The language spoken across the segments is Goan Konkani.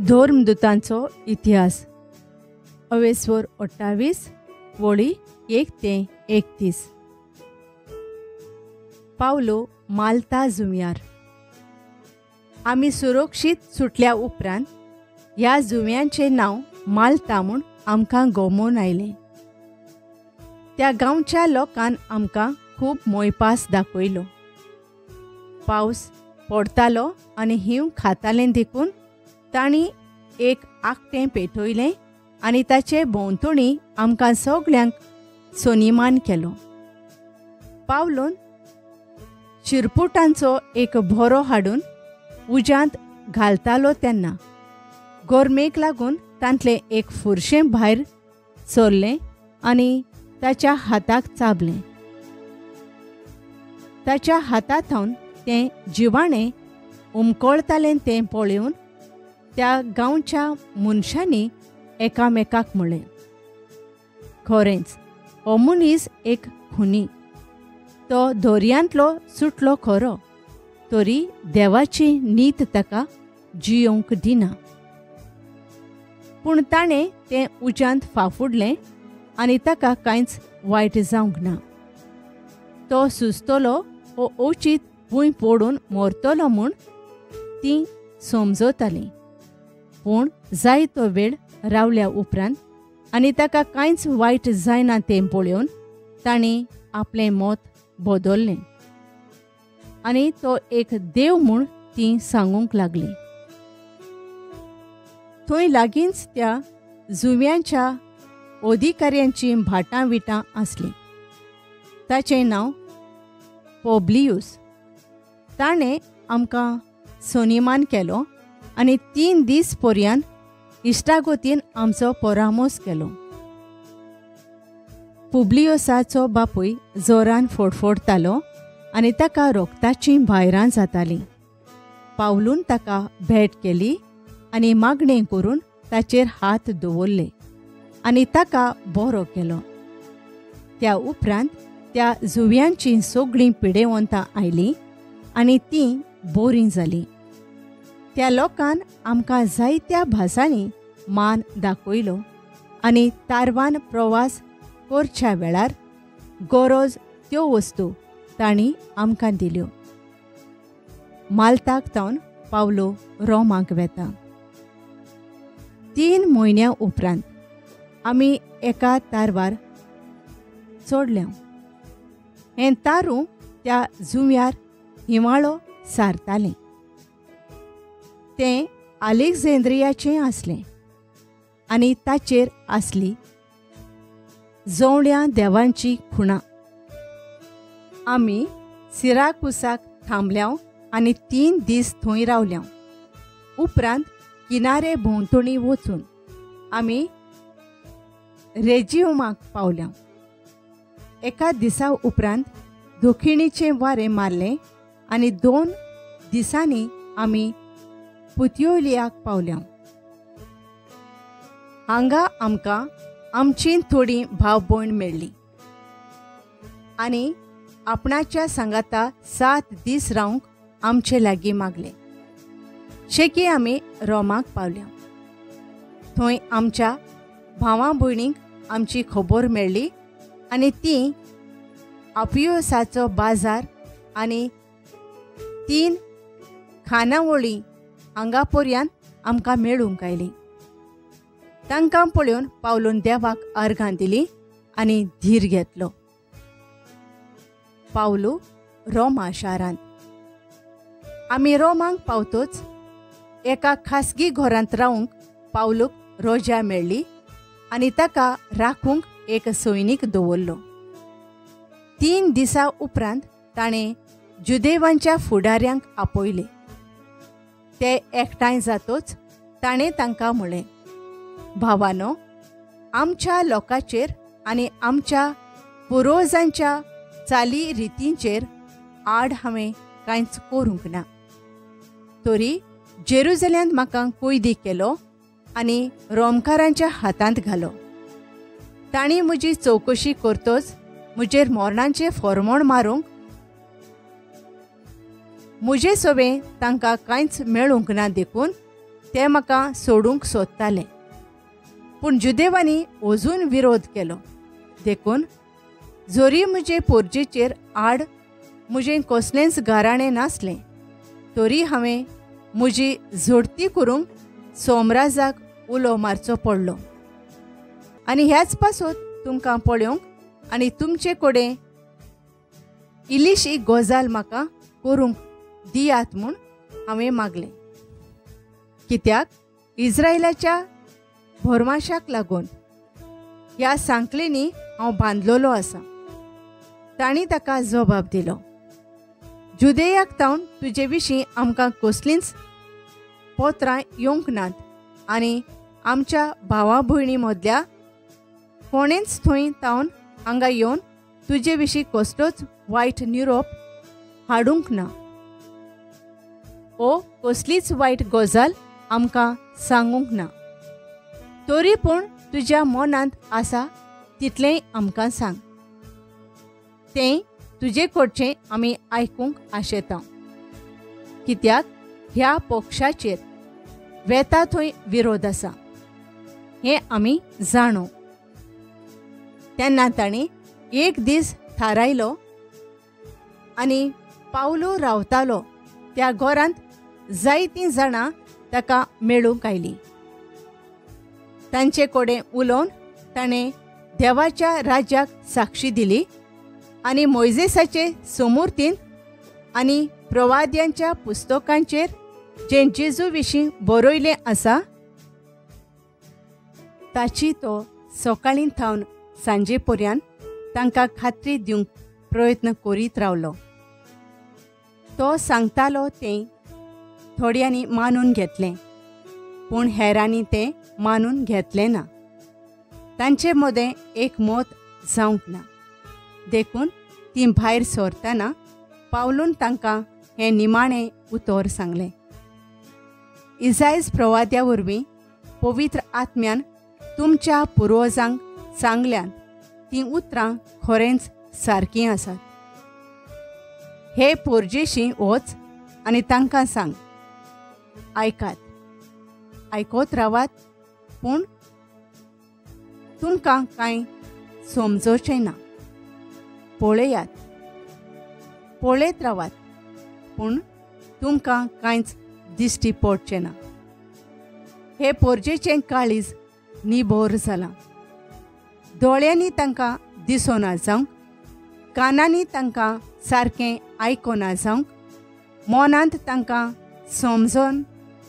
धर्मदूतांचो इतिहास अवेस्वर 28 वळी 1 ते 31. पावलो मालता जुंव्यार. आमी सुरक्षीत सुटल्या उपरांत ह्या जुंव्यांचें नांव मालता म्हूण आमकां गोमोवन आयलें. त्या गांवच्या लोकान आमकां खूब मोयपास दाखयलो. पावस पडतालो आनी हींव खातालें देखून तांणी एक आकटें पेटयलें आनी ताचे भोंवतणी आमकां सगल्यांक सोनिमान केलो. पावलोन शिरपुटांचो एक भोरो हाडून उज्यांत घालतालो तेन्ना गरमेक लागून तांतलें एक फुरशें भायर सरलें आनी ताच्या हाताक चाबलें. ताच्या हाता थावन तें जिवाणें उमकळतालें तें पळोवन त्या गांवच्या मनशांनी एकामेकाक म्हळें, खरेंच हो मनीस एक खुनी, तो दर्यांतलो सुटलो खरो, तरी देवाची नीत ताका जियोवंक दिना. पूण ताणें तें उज्यांत फाफुडलें आनी ताका कांयच वायट जावंक ना. तो सुजतलो वो अवचीत भूंय पडून मरतलो म्हूण तीं समजतालीं. पूण जायतो वेळ रावल्या उपरांत आनी ताका कांयच वायट जायना तें पळोवन तांणी आपलें मत बदललें आनी तो एक देव म्हूण तीं सांगूंक लागलीं. थंय लागींच त्या जुंव्यांच्या अधिकाऱ्यांची भाटां विटां आसलीं. ताचें नांव पोब्लियूस. ताणें आमकां सनिमान केलो आनी 3 दीस पर्यंत इश्टागतीन आमचो परामोस केलो. पुब्लियोसाचो बापूय जोरान फोडफोडतालो आनी ताका रोगताचीं भायरां जातालीं. पावलून ताका भेट केली आनी मागणें करून ताचेर हात दवरले आनी ताका बरो केलो. त्या उपरांत त्या जुंव्यांचीं सगळीं पिडेवंतां आयलीं आनी तीं बोरीं जालीं. त्या लोकान आमकां जायत्या भासांनी मान दाखयलो आनी तारवान प्रवास करच्या वेळार गरज त्यो वस्तू तांणी आमकां दिल्यो. मालताक तावन पावलो रोमाक वेता. 3 म्हयन्या उपरांत आमी एका तारवार चडल्या. हें तारूं त्या जुंव्यार हिंवाळो सारतालें. तें आलेक्झेंद्रियाचें आसलें आनी ताचेर आसली जोवण्या देवांची खुणा. आमी सिराकुसाक थांबल्या आनी 3 दीस थंय रावल्या. उपरांत किनारे भोंवतणी वचून आमी रेजियोमाक पावल्या. एका दिसा उपरांत दक्षिणेचें वारें मारलें आनी 2 दिसांनी आमी पुतियोलियाक पावल्या. हांगा आमकां आमची थोडी भाव भयण मेळ्ळी आनी आपणाच्या सांगाता 7 दीस रावंक आमचे लागीं मागलें. शेकी आमी रोमाक पावल्या. थंय आमच्या भावां भयणींक आमची खबर मेळ्ळी आनी तीं आपियोसाचो बाजार आनी 3 खानावळी हांगा पर्यंत आमकां मेळूंक आयलीं. तांकां पळोवन पावलून देवाक अर्घां दिली आनी धीर घेतलो. पावलो रोमा शारांत. आमी रोमाक पावतोच एका खासगी घरांत रावंक पावलूक रोजा मेळ्ळी आनी ताका राखूंक एक सैनीक दवरलो. 3 दिसां उपरांत ताणें जुदेवांच्या फुडाऱ्यांक आपयले. ते एकठांय जातोच ताणें तांकां म्हळें, भावानो, आमच्या लोकांचेर आनी आमच्या पुर्वजांच्या चाली रितींचेर आड हांवें कांयच करूंक ना, तरी जेरुजल्यांत म्हाका कैदी केलो आनी रोमकारांच्या हातांत घालो. तांणी म्हजी चवकशी करतोच म्हजेर मरणाचें फॉर्मोण मारूंक म्हजे सवें तांकां कांयच मेळूंक ना देखून ते म्हाका सोडूंक सोदताले, पूण जुदेवांनी अजून विरोध केलो. देखून जरी म्हजे पोरजेचेर आड म्हजें कसलेंच गाराणें नासलें तरी हांवें म्हजी झडती करूंक सोमराजाक उलो मारचो पडलो. आनी ह्याच पासत तुमकां पळोवंक आनी तुमचे कडेन इल्लीशी गजाल म्हाका करूंक दियात म्हूण हांवें मागलें. कित्याक इज्रायलाच्या भरमाशाक लागून ह्या सांकळींनी हांव बांदलेलो आसा. तांणी ताका जबाब दिलो, जुदेयाक तावन तुजे विशीं आमकां कसलींच पत्रां येवंक नात आनी आमच्या भावा भयणी मदल्या कोणेंच थंय तावन हांगा येवन तुजे विशीं कसलोच वायट निरोप हाडूंक ना ओ कसलीच वायट गजाल आमकां सांगूंक ना. तरी पूण तुज्या मनांत आसा तितलेंय आमकां सांग, तें तुजे कडचें आमी आयकूंक आशेता. कित्याक ह्या पक्षाचेर वेता थंय विरोध आसा हें आमी जाणो. तेन्ना ताणें एक दीस थारायलो आनी पावलो रावतालो त्या घरांत जायतीं जाणां ताका मेळूंक आयलीं. तांचे कडेन उलोवन ताणें देवाच्या राज्याक साक्षी दिली आनी मोयजेसाचे सोमुर्तीन आनी प्रवाद्यांच्या पुस्तकांचेर जें जेजू विशीं बरयलें आसा ताची तो सकाळीं थावन सांजे पर्यंत तांकां खात्री दिवंक प्रयत्न करीत रावलो. तो सांगतालो तें थोड्यांनी मानून घेतलें, पूण हेरांनी तें मानून घेतलें ना. तांचे मदें एक मत जावंक ना. देखून तीं भायर सरतना पावलून तांकां हें निमाणें उतर सांगलें, इजायज प्रवाद्या वरवीं पवित्र आत्म्यान तुमच्या पुर्वजांक सांगल्यान तीं उतरां खरेंच सारकीं आसात. हे पोरजेशी वच आनी तांकां सांग, आयकात, आयकत रावात, पूण तुमकां कांय समजोचें ना. पळयात, पळयत रावात, पूण तुमकां कांयच दिश्टी पडचें ना. हे पोरजेचें काळीज निबोर जालां. दोळ्यांनी तांकां दिसना जावंक, कानांनी तांकां सारकें आयकना जावंक, मनांत तांकां समजून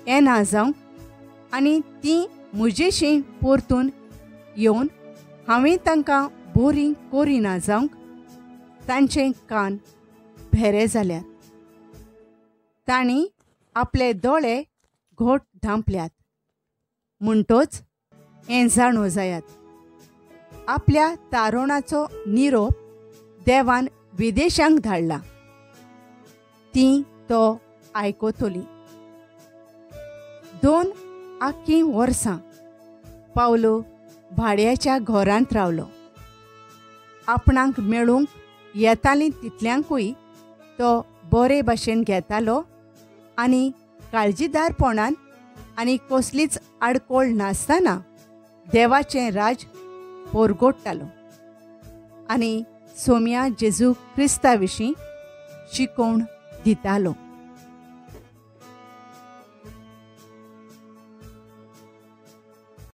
येना जावंक आनी तीं म्हजेशी परतून येवन हांवें तांकां बोरीं करिना जावंक तांचे कान भेरे जाल्यात. तांणी आपले दोळे घोट धांपल्यात. म्हणटोच हें जाणो जायात, आपल्या तारुणाचो निरोप देवान विदेशांक धाडला, तीं तो आयकतली. 2 आख्खीं वर्सां पावलो भाड्याच्या घरांत रावलो. आपणाक मेळूंक येतालीं तितल्यांकूय तो बरे भाशेन घेतालो आनी काळजीदारपणान आनी कसलीच आडकोळ नासतना देवाचें राज पोरगोडटालो आनी सोम्या जेजू क्रिस्ता विशीं शिकोवण दितालो.